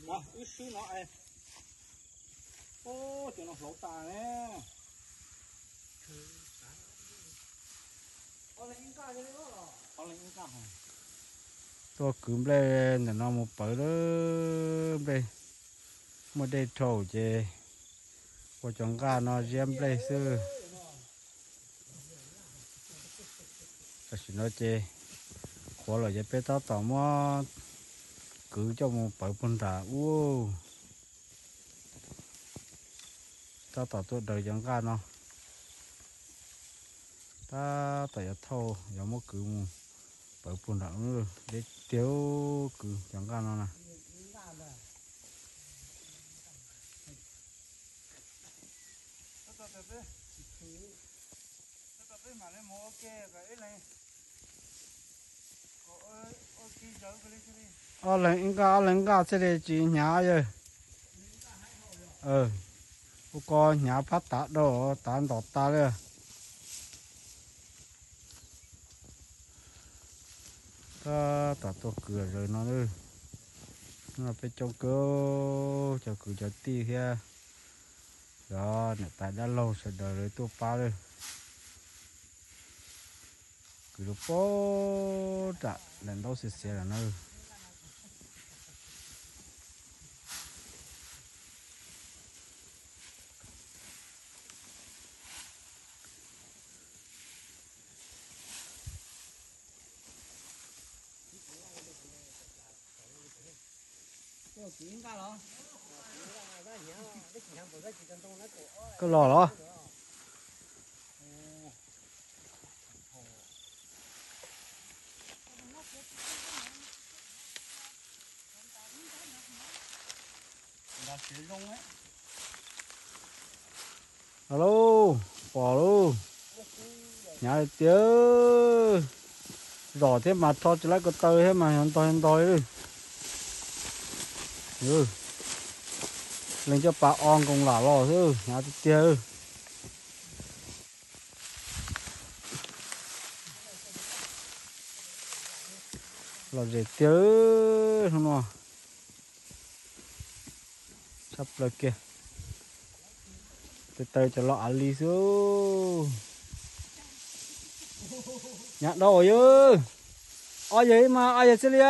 Wb swb no, cov no hlauv tas ne. Tuaj kwv nplej ntawm no mus pawv lawm, nplej muaj dej dhau ces ua cov nqaj no ziab nplej xwb. Tam sim no ces qhuav lawm ces peb tab tom muab kwv coj mus pawv puag nram ub. Tab tom tuaj daws cov nqaj no, tab tom yuav thauj yuav muab kwv mus pawv puag nram ub. Deb tiag, kwv cov nqaj no na. Ob leeg ib nqaj, ob leeg nqaj thiaj li tsis hnyav yawg. Ua ko hnyav phab tav dau, tav ntom tas li. Tab tom tuaj kwv zaws no, no peb coob kawg, cov kwv cov tij thiab cov niam tais dab laug sawv daws lawv tuaj pab lawm. Kwv rau pem nram daim ntaub xiav xiav lawm na. Koj los los? Los lauj, pom lauj. Hnyav tiag. Zom thiab mas rho tsis laib ko taw thiab mas ntog ntog li. Leej coj pas o nkoos lam los xwb, hnyav tiag tiag. Lom zem tiag hnub no. Tshaj plaws kiag. Tes taw cov los av li xwb. Hnyav dhau yawg. Ob yawg ib mas ob yawg xwb li a.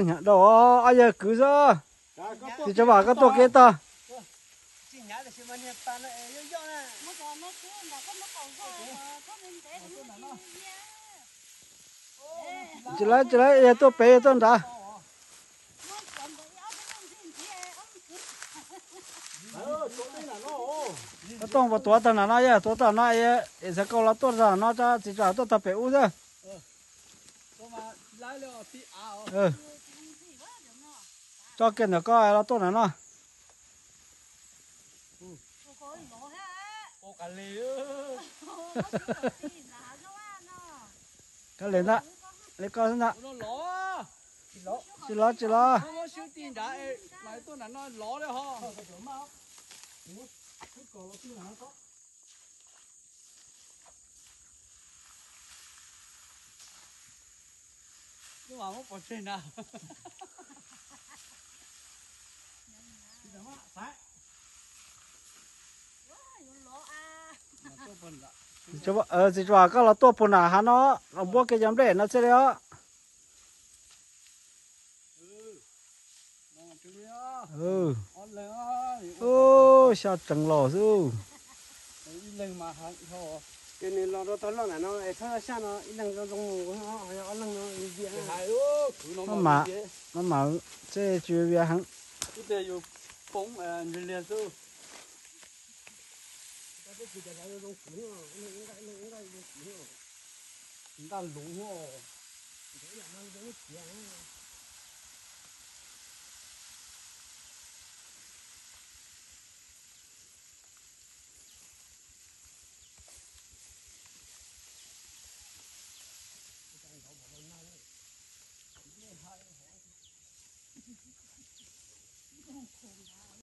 Hnyav dhau, ob yawg kwv xwb. Txiv Tsov Vam koj tuaj kev tag. Tsis laib tsis laib, yawg tuaj pem yawg tuaj nrad. Koj tuaj puas tuav tag nram no, yog tuav tag no es xav koj los tuaj tag no, txiv Tsov Vam tuaj tag pem ub xwb. Tso kiag ntawm koj los tuaj nram no. Kab li ntag, li koj xwb ntag. Tsis los tsis los. Txiv Tsov Vam, koj los tuaj puag nram hav no, los npuab kiag cov nplej no thiaj li os. Xya tsees los xwb. Ces nws los rau tau loj ntawm no es txhob xya no ib leeg zoo zoo mus, ob leeg no vias. No mas, no mas txej tsis vias heev. Ntaj luv.